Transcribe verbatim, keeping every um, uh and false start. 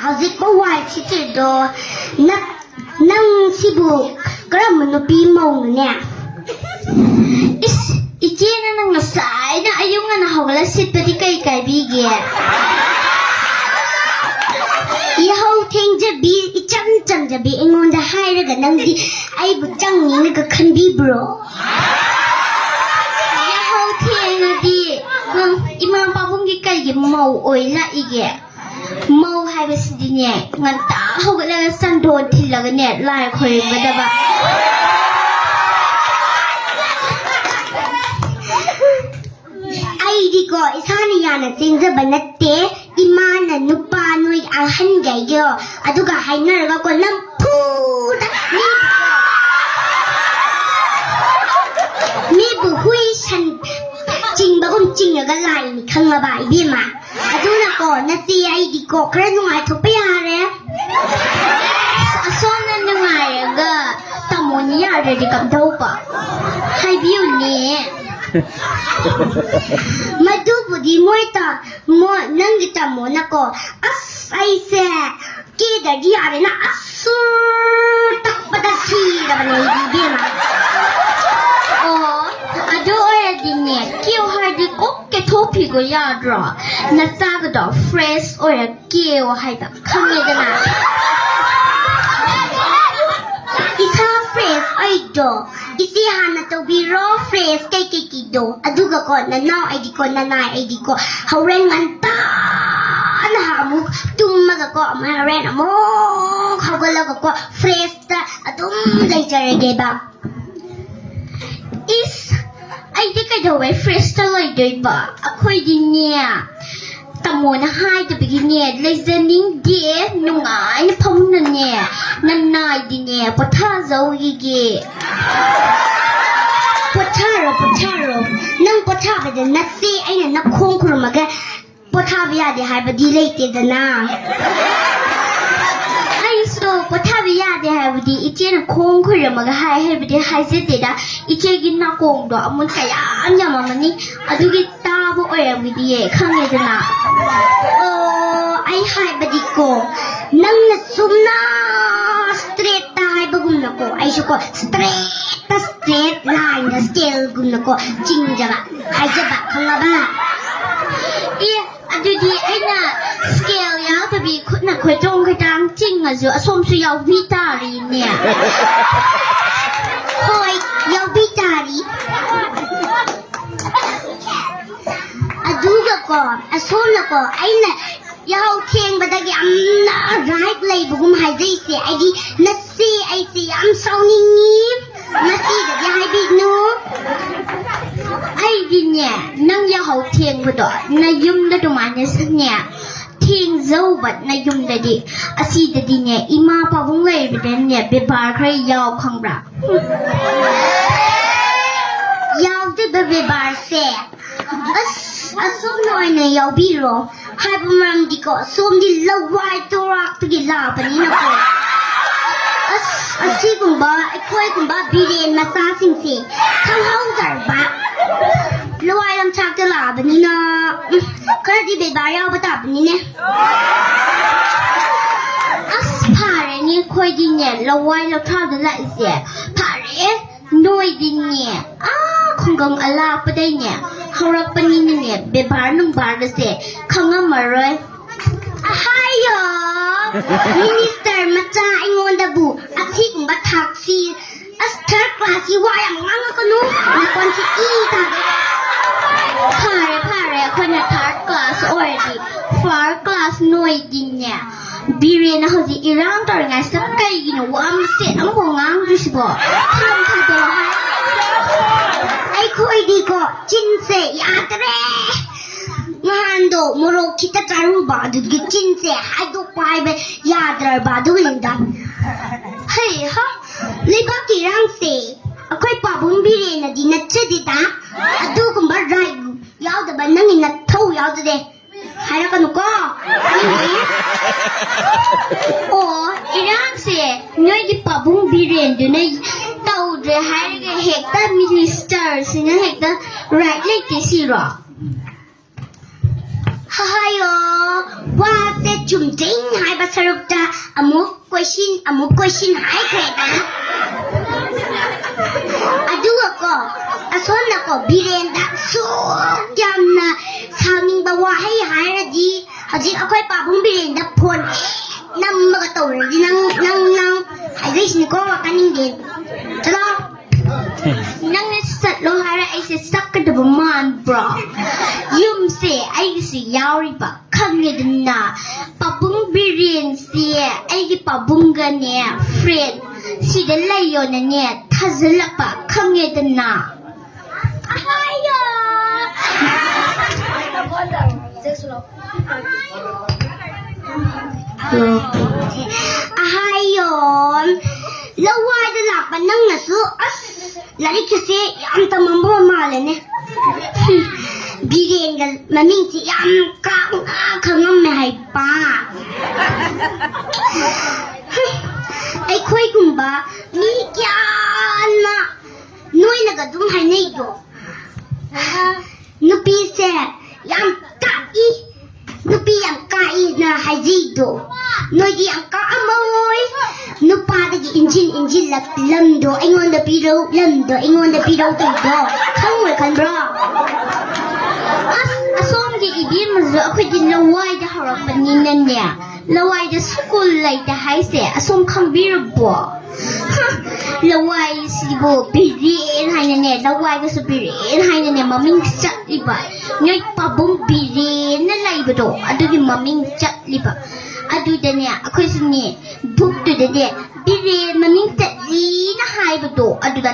ꯍꯧꯖꯤꯛꯄꯨ ꯋꯥꯏ ꯁꯤꯠꯇ꯭ꯔꯤꯗꯣ ꯅ-, ꯅꯪ ꯁꯤꯕꯨ ꯀꯔꯝꯕ ꯅꯨꯄꯤ ꯃꯧꯅꯣꯅꯦ? ꯏꯁ, ꯏꯆꯦꯅ ꯅꯪ ꯉꯁꯥꯏꯅ ꯑꯌꯨꯛ ꯉꯟꯅ ꯍꯧꯒꯠꯂ ꯁꯤꯠꯄꯗꯤ ꯀꯩ ꯀꯥꯏꯕꯤꯒꯦ? ꯌꯥꯍꯧ ꯊꯦꯡꯖꯕꯤ, ꯏꯆꯝ ꯆꯝꯖꯕꯤ ꯑꯩꯉꯣꯟꯗ ꯍꯥꯏꯔꯒ ꯅꯪꯗꯤ ꯑꯩꯕꯨ ꯆꯪꯉꯤꯅꯒ ꯈꯟꯕꯤꯕ꯭ꯔꯣ? ꯌꯥꯍꯧ ꯊꯦꯡꯉꯗꯤ, ꯎꯝ, ꯏꯃꯥ ꯄꯥꯕꯨꯡꯒꯤ ꯀꯩꯒꯤ ꯃꯧ ꯑꯣꯏ ꯂꯥꯛꯏꯒꯦ? ꯃꯧ ꯍꯥꯏꯕꯁꯤꯗꯤꯅꯦ, ꯉꯟꯇꯥ ꯍꯧꯒꯠꯂꯒ ꯆꯟꯗꯣꯟ ꯊꯤꯜꯂꯒꯅꯦ, ꯂꯥꯏ ꯈꯣꯏꯔꯝꯒꯗꯕ꯫ ꯑꯩꯗꯤꯀꯣ, ꯏꯁꯥꯅ ꯌꯥꯅ ꯆꯦꯟꯖꯕ ꯅꯠꯇꯦ, ꯏꯃꯥꯅ ꯅꯨꯄꯥ ꯅꯣꯏ ꯑꯍꯟꯈꯩꯒꯤꯔꯣ, ꯑꯗꯨꯒ ꯍꯥꯏꯅꯔꯒꯀꯣ, ꯅꯝꯐꯨꯗ ꯃꯤꯕꯨꯀꯣ, ꯃꯤꯕꯨ ꯍꯨꯏ ꯁꯟ ꯆꯤꯡꯕꯒꯨꯝ ꯆꯤꯡꯉꯒ ꯂꯥꯛꯏꯅꯤ, ꯈꯪꯉꯕ, ꯏꯕꯦꯝꯃ? ꯑꯗꯨꯅꯀꯣ, ꯅꯆꯦ ꯑꯩꯒꯤꯀꯣ, ꯈꯔ ꯅꯨꯡꯉꯥꯏꯊꯣꯛꯄ ꯌꯥꯔꯦ꯫ ꯑꯁꯣꯝꯅ ꯅꯨꯡꯉꯥꯏꯔꯒ ꯇꯥꯃꯣꯅꯤ ꯌꯥꯗ꯭ꯔꯗꯤ ꯀꯝꯗꯧꯕ? ꯍꯥꯏꯕꯤꯌꯨꯅꯦ꯫ ꯃꯗꯨꯕꯨꯗꯤ ꯃꯣꯏ ꯇ-, ꯃꯣꯏ, ꯅꯪꯒꯤ ꯇꯥꯃꯣꯅꯀꯣ, ꯑꯁ, ꯑꯩꯁꯦ ꯀꯦꯗ꯭ꯔꯗꯤ ꯌꯥꯔꯦꯅ ꯑꯁꯨꯔ ꯇꯛꯄꯗ ꯁꯤꯔꯕꯅꯦ ꯑꯩꯗꯤ, ꯏꯕꯦꯝꯃ꯫ ꯑꯣ, ꯑꯗꯨ ꯑꯣꯏꯔꯗꯤꯅꯦ, ꯀꯦꯌꯨ ꯍꯥꯏꯔꯗꯤ ꯀꯣꯛ ꯀꯦꯊꯣꯛꯄꯤꯒꯣ ꯌꯥꯗ꯭ꯔꯣ? ꯅꯆꯥꯒꯗꯣ ꯐ꯭ꯔꯦꯁ ꯑꯣꯏꯔ ꯀꯦꯌꯣ ꯍꯥꯏꯕ, ꯈꯪꯉꯦꯗꯅ? ꯏꯁꯥ ꯐ꯭ꯔꯦꯁ ꯑꯣꯏꯗꯣ, ꯏꯆꯦ ꯍꯥꯟꯅ ꯇꯧꯕꯤꯔꯣ ꯐ꯭ꯔꯦꯁ ꯀꯩꯀꯩꯒꯤꯗꯣ, ꯑꯗꯨꯒꯀꯣ, ꯅꯅꯥꯎ ꯑꯩꯗꯤꯀꯣ, ꯅꯅꯥꯏ ꯑꯩꯗꯤꯀꯣ, ꯍꯣꯔꯦꯟ ꯉꯟꯇꯥꯅ ꯑꯃꯨꯛ ꯇꯨꯝꯃꯒꯀꯣ, ꯑꯃꯨꯛ ꯍꯣꯔꯦꯟ ꯑꯃꯨꯛ ꯍꯧꯒꯠꯂꯒꯀꯣ, ꯐ꯭ꯔꯦꯁꯇ ꯑꯗꯨꯝ ꯂꯩꯖꯔꯒꯦꯕ꯫ ꯏꯁ, ꯑꯩꯗꯤ ꯀꯩꯗꯧꯕꯩ ꯐ꯭ꯔꯦꯁꯇ ꯂꯩꯗꯣꯏꯕ? ꯑꯩꯈꯣꯏꯗꯤꯅꯦ, ꯇꯥꯃꯣꯅ ꯍꯥꯏꯗꯕꯒꯤꯅꯦ, ꯂꯩꯖꯅꯤꯡꯗꯦ, ꯅꯨꯡꯉꯥꯏꯅ ꯐꯝꯅꯅꯦ, ꯅꯅꯥꯏꯗꯤꯅꯦ, ꯄꯣꯊꯥꯖꯧꯈꯤꯒꯦ꯫ ꯄꯣꯊꯥꯔꯣ, ꯄꯣꯊꯥꯔꯣ꯫ ꯅꯪ ꯄꯣꯊꯥꯕꯗ ꯅꯠꯇꯦ, ꯑꯩꯅ ꯅꯈꯣꯡ ꯈꯨꯔꯨꯝꯃꯒ ꯄꯣꯊꯥꯕ ꯌꯥꯗꯦ ꯍꯥꯏꯕꯗꯤ ꯂꯩꯇꯦꯗꯅ꯫ ꯑꯩꯁꯨ ꯄꯣꯊꯥꯕ ꯌꯥꯗꯦ ꯍꯥꯏꯕꯗꯤ ꯏꯆꯦꯅ ꯈꯣꯡ ꯈꯨꯔꯝꯃꯒ ꯍꯥꯏ ꯍꯥꯏꯕꯗꯤ ꯍꯥꯏꯖꯗꯦꯗ꯫ ꯏꯆꯦꯒꯤ ꯅꯥꯀꯣꯡꯗꯣ ꯑꯃꯨꯟ ꯀꯌꯥꯝ ꯌꯥꯝꯃꯝꯃꯅꯤ, ꯑꯗꯨꯒꯤ ꯇꯥꯕ ꯑꯣꯏꯔꯝꯒꯅꯤꯌꯦ, ꯈꯪꯉꯦꯗꯅ꯫ ꯑꯣ, ꯑꯩ ꯍꯥꯏꯕꯗꯤꯀꯣ, ꯅꯪꯅ ꯆꯨꯝꯅ straight ꯇ ꯍꯥꯏꯕꯒꯨꯝꯅꯀꯣ, ꯑꯩꯁꯨꯀꯣ straight ꯇ straight line ꯗ scale ꯒꯨꯝꯅꯀꯣ ꯆꯤꯡꯖꯕ, ꯍꯥꯏꯖꯕ, ꯈꯪꯉꯕ? ꯑꯦ, ꯑꯗꯨꯗꯤ ꯑꯩꯅ scale ꯌꯥꯎꯗꯕꯤ ꯈꯨꯠꯅ ꯈꯣꯏꯇꯣꯡ ꯈꯣꯏꯇꯥꯡ ꯆꯤꯡꯉꯁꯨ ꯑꯁꯣꯝꯁꯨ ꯌꯥꯎꯕꯤ ꯇꯥꯔꯤꯅꯦ꯫ ꯍꯣꯏ, ꯌꯥꯎꯕꯤ ꯇꯥꯔꯤ꯫ ꯑꯗꯨꯒꯀꯣ, ꯑꯁꯣꯝꯅꯀꯣ, ꯑꯩꯅ ꯌꯥꯍꯧ ꯊꯦꯡꯕꯗꯒꯤ ꯌꯥꯝꯅ right ꯂꯩꯕꯒꯨꯝ ꯍꯥꯏꯖꯩꯁꯦ꯫ ꯑꯩꯗꯤ ꯅꯆꯦ ꯑꯩꯁꯦ ꯌꯥꯝ ꯁꯥꯎꯅꯤꯡꯉꯤ꯫ ꯅꯆꯦꯗꯗꯤ ꯍꯥꯏꯕꯤꯒꯅꯨ꯫ ꯑꯩꯗꯤꯅꯦ, ꯅꯪ ꯌꯥꯍꯧ ꯊꯦꯡꯕꯗꯣ ꯅꯌꯨꯝꯗ ꯑꯗꯨꯃꯥꯏꯅ ꯁꯨꯅꯦ, ꯊꯦꯡꯖꯧꯕ ꯅꯌꯨꯝꯗꯗꯤ꯫ ꯑꯁꯤꯗꯗꯤꯅꯦ, ꯏꯃꯥ ꯄꯥꯕꯨꯡ ꯂꯩꯕꯗꯅꯦ, ꯕꯦꯕꯥꯔ ꯈꯔ ꯌꯥꯎ, ꯈꯪꯕ꯭ꯔꯥ? ꯌꯥꯎꯗꯕ ꯕꯦꯕꯥꯔꯁꯦ ꯑꯁ, ꯑꯁꯨꯝꯅ ꯑꯣꯏꯅ ꯌꯥꯎꯕꯤꯔꯣ꯫ ꯍꯥꯏꯕ ꯃꯔꯝꯗꯤꯀꯣ, ꯁꯣꯝꯗꯤ ꯂꯋꯥꯏ ꯇꯣꯔꯥꯛꯇꯒꯤ ꯂꯥꯛꯄꯅꯤꯅꯀꯣ꯫ ꯑꯁ, ꯑꯁꯤꯒꯨꯝꯕ ꯑꯩꯈꯣꯏꯒꯨꯝꯕ ꯕꯤꯔꯦꯟ ꯃꯆꯥꯁꯤꯡꯁꯦ ꯈꯪꯍꯧꯗ꯭ꯔꯕ, ꯂꯋꯥꯏ ꯂꯝꯊꯥꯛꯇ ꯂꯥꯛꯑꯕꯅꯤꯅ, ꯎꯝ, ꯈꯔꯗꯤ ꯕꯦꯕꯥꯔ ꯌꯥꯎꯕ ꯇꯥꯕꯅꯤꯅꯦ꯫ ꯑꯁ, ꯐꯔꯦꯅꯦ, ꯑꯩꯈꯣꯏꯗꯤꯅꯦ ꯂꯋꯥꯏ ꯂꯝꯊꯥꯛꯇ ꯂꯥꯛꯏꯁꯦ꯫ ꯐꯔꯦ, ꯅꯣꯏꯗꯤꯅꯦ, ꯑꯥ, ꯈꯨꯡꯒꯪ ꯑꯂꯥꯞꯄꯗꯩꯅꯦ ꯍꯧꯔꯛꯄꯅꯤꯅꯅꯦ, ꯕꯦꯕꯥꯔ ꯅꯨꯡꯕꯥꯔꯒꯁꯦ ꯈꯪꯉꯝꯃꯔꯣꯏ꯫ ꯑꯍꯥꯌꯣ! ꯃꯤꯅꯤꯁꯇꯔ ꯃꯆꯥ ꯑꯩꯉꯣꯟꯗꯕꯨ ꯑꯁꯤꯒꯨꯝꯕ ꯊꯥꯛꯁꯤ, ꯑꯁ, third class ꯁꯤ ꯋꯥ ꯌꯥꯝ ꯉꯥꯡꯉꯛꯀꯅꯨ꯫ ꯅꯥꯀꯣꯟꯁꯤ ꯏ ꯇꯥꯒꯦ꯫ ꯐꯔꯦ, ꯐꯔꯦ, ꯑꯩꯈꯣꯏꯅ third class ꯑꯣꯏꯔꯗꯤ, first class ꯅꯣꯏꯗꯤꯅꯦ꯫ ꯕꯤꯔꯦꯟꯅ ꯍꯧꯖꯤꯛ ꯏꯔꯥꯡ ꯇꯧꯔꯤꯉꯩꯁꯤꯗ ꯀꯩꯒꯤꯅꯣ ꯋꯥ ꯃꯆꯦꯠ ꯑꯃꯐꯥꯎ ꯉꯥꯡꯗ꯭ꯔꯤꯁꯤꯕꯣ? ꯈꯥꯝ ꯊꯥꯡꯗꯣꯛꯑꯣ ꯍꯥꯏ꯫ ꯑꯩꯈꯣꯏꯗꯤꯀꯣ ꯆꯤꯟꯁꯦ ꯌꯥꯗ꯭ꯔꯦ꯫ ꯅꯍꯥꯟꯗꯣ ꯃꯣꯔꯣꯛ ꯈꯤꯇ ꯆꯥꯔꯨꯕ ꯑꯗꯨꯒꯤ ꯆꯤꯟꯁꯦ ꯍꯥꯏꯗꯣꯛꯄ ꯍꯥꯏꯕ ꯌꯥꯗ꯭ꯔꯕ ꯑꯗꯨꯒꯤꯅꯤꯗ꯫ ꯍꯩ ꯍꯥ, ꯂꯩꯕꯥꯛꯀꯤ ꯏꯔꯥꯡꯁꯦ ꯑꯩꯈꯣꯏ ꯄꯥꯕꯨꯡ ꯕꯤꯔꯦꯟꯅꯗꯤ ꯅꯠꯆꯗꯦꯗ꯫ ꯑꯗꯨꯒꯨꯝꯕ right ꯌꯥꯎꯗꯕ ꯅꯪꯒꯤ ꯅꯊꯧ ꯌꯥꯎꯗꯗꯦ꯫ ꯍꯥꯏꯔꯛꯀꯅꯨꯀꯣ꯫ ꯑꯣ, ꯏꯔꯥꯡꯁꯦ ꯅꯣꯏꯒꯤ ꯄꯥꯕꯨꯡ ꯕꯤꯔꯦꯟꯗꯨꯅ ꯇꯧꯗ꯭ꯔꯦ ꯍꯥꯏꯔꯒ ꯍꯦꯛꯇ ꯃꯤꯅꯤꯁꯇꯔꯁꯤꯅ ꯍꯦꯛꯇ right ꯂꯩꯇꯦ ꯁꯤꯔꯣ? ꯍꯥꯏꯌꯣ, ꯋꯥꯁꯦ ꯆꯨꯝꯗ꯭ꯔꯤꯡ ꯍꯥꯏꯕ ꯁꯔꯨꯛꯇ ꯑꯃꯨꯛ ꯀꯣꯏꯁꯤꯟ ꯑꯃꯨꯛ ꯀꯣꯏꯁꯤꯟ ꯍꯥꯏꯈ꯭ꯔꯦꯗ꯫ ꯑꯗꯨꯒꯀꯣ, ꯑꯁꯣꯝꯅꯀꯣ, ꯕꯤꯔꯦꯟꯗ ꯁꯨꯛ ꯌꯥꯝꯅ ꯁꯥꯎꯅꯤꯡꯕ ꯋꯥꯍꯩ ꯍꯥꯏꯔꯗꯤ, ꯍꯧꯖꯤꯛ ꯑꯩꯈꯣꯏ ꯄꯥꯕꯨꯡ ꯕꯤꯔꯦꯟꯗ ꯐꯣꯟ ꯍꯦꯛ ꯅꯝꯃꯒ ꯇꯧꯔꯗꯤ ꯅꯪ ꯅꯪ ꯅꯪ ꯍꯥꯏꯖꯩꯁꯤꯅꯤꯀꯣ, ꯇꯥꯅꯤꯡꯗꯦ꯫ ꯆꯠꯂꯣ꯫ ꯅꯪꯅ ꯆꯠꯂꯣ ꯍꯥꯏꯔ ꯑꯩꯁꯦ ꯆꯠꯀꯗꯕ ꯃꯥꯟꯕ꯭ꯔꯣ? ꯌꯨꯝꯁꯦ ꯑꯩꯒꯤꯁꯨ ꯌꯥꯎꯔꯤꯕ ꯈꯪꯉꯦꯗꯅ꯫ ꯄꯥꯕꯨꯡ ꯕꯤꯔꯦꯟꯁꯦ ꯑꯩꯒꯤ ꯄꯥꯕꯨꯡꯒꯅꯦ ꯐ꯭ꯔꯦꯟ ꯁꯤꯗ ꯂꯩꯌꯣꯅꯅꯦ ꯊꯥꯖꯤꯜꯂꯛꯄ ꯈꯪꯉꯦꯗꯅ꯫ ꯑꯍꯥꯌꯣ! ꯑꯍꯥꯌꯣ! ꯂꯋꯥꯏꯗ ꯂꯥꯛꯄ ꯅꯪꯅꯁꯨ ꯑꯁ ꯂꯥꯏꯔꯤꯛꯀꯁꯦ ꯌꯥꯝ ꯇꯝꯃꯝꯕ ꯃꯥꯜꯂꯦꯅꯦ꯫ ꯕꯤꯔꯦꯟꯒ ꯃꯃꯤꯡꯁꯤ ꯌꯥꯝ ꯀꯥ ꯈꯪꯉꯝꯃꯦ ꯍꯥꯏꯕ꯫ ꯑꯩꯈꯣꯏꯒꯨꯝꯕ ꯃꯤ ꯀꯌꯥꯅ ꯅꯣꯏꯅꯒ ꯑꯗꯨꯝ ꯍꯥꯏꯅꯩꯗꯣ꯫ ꯅꯨꯄꯤꯁꯦ ꯌꯥꯝ ꯀꯥꯛꯏ, ꯅꯨꯄꯤ ꯌꯥꯝ ꯀꯥꯛꯏꯅ ꯍꯥꯏꯖꯩꯗꯣ꯫ ꯅꯣꯏꯗꯤ ꯌꯥꯝ ꯀꯥꯛꯑꯝꯃꯣꯏ꯫ ꯅꯨꯄꯥꯗꯒꯤ ꯏꯟꯖꯤꯟ ꯏꯟꯖꯤꯜꯂꯛ ꯂꯝꯗꯣ ꯑꯩꯉꯣꯟꯗ ꯄꯤꯔꯧ, ꯂꯝꯗꯣ ꯑꯩꯉꯣꯟꯗ ꯄꯤꯔꯧ ꯇꯧꯗꯣ ꯈꯪꯉꯣꯏ ꯈꯟꯕ꯭ꯔꯣ? ꯑꯁ, ꯑꯁꯣꯝꯒꯤ ꯏꯕꯦꯝꯃꯁꯨ ꯑꯩꯈꯣꯏꯗꯤ ꯂꯋꯥꯏꯗ ꯍꯧꯔꯛꯄꯅꯤꯅꯅꯦ, ꯂꯋꯥꯏꯗ ꯁ꯭ꯀꯨꯜ ꯂꯩꯇꯦ ꯍꯥꯏꯁꯦ ꯑꯁꯣꯝ ꯈꯪꯕꯤꯔꯕꯣ? ꯍ, ꯂꯋꯥꯏꯁꯤꯕꯨ ꯕꯤꯔꯦꯟ ꯍꯥꯏꯅꯅꯦ, ꯂꯋꯥꯏꯗꯁꯨ ꯕꯤꯔꯦꯟ ꯍꯥꯏꯅꯅꯦ ꯃꯃꯤꯡ ꯆꯠꯂꯤꯕ꯫ ꯅꯣꯏ ꯄꯥꯕꯨꯡ ꯕꯤꯔꯦꯟꯅ ꯂꯩꯕꯗꯣ ꯑꯗꯨꯒꯤ ꯃꯃꯤꯡ ꯆꯠꯂꯤꯕ꯫ ꯑꯗꯨꯗꯅꯦ ꯑꯩꯈꯣꯏꯁꯨꯅꯦ ꯕꯨꯛꯇꯨꯗꯅꯦ ꯕꯤꯔꯦꯟ ꯃꯃꯤꯡ ꯆꯠꯂꯤꯅ ꯍꯥꯏꯕꯗꯣ ꯑꯗꯨꯗ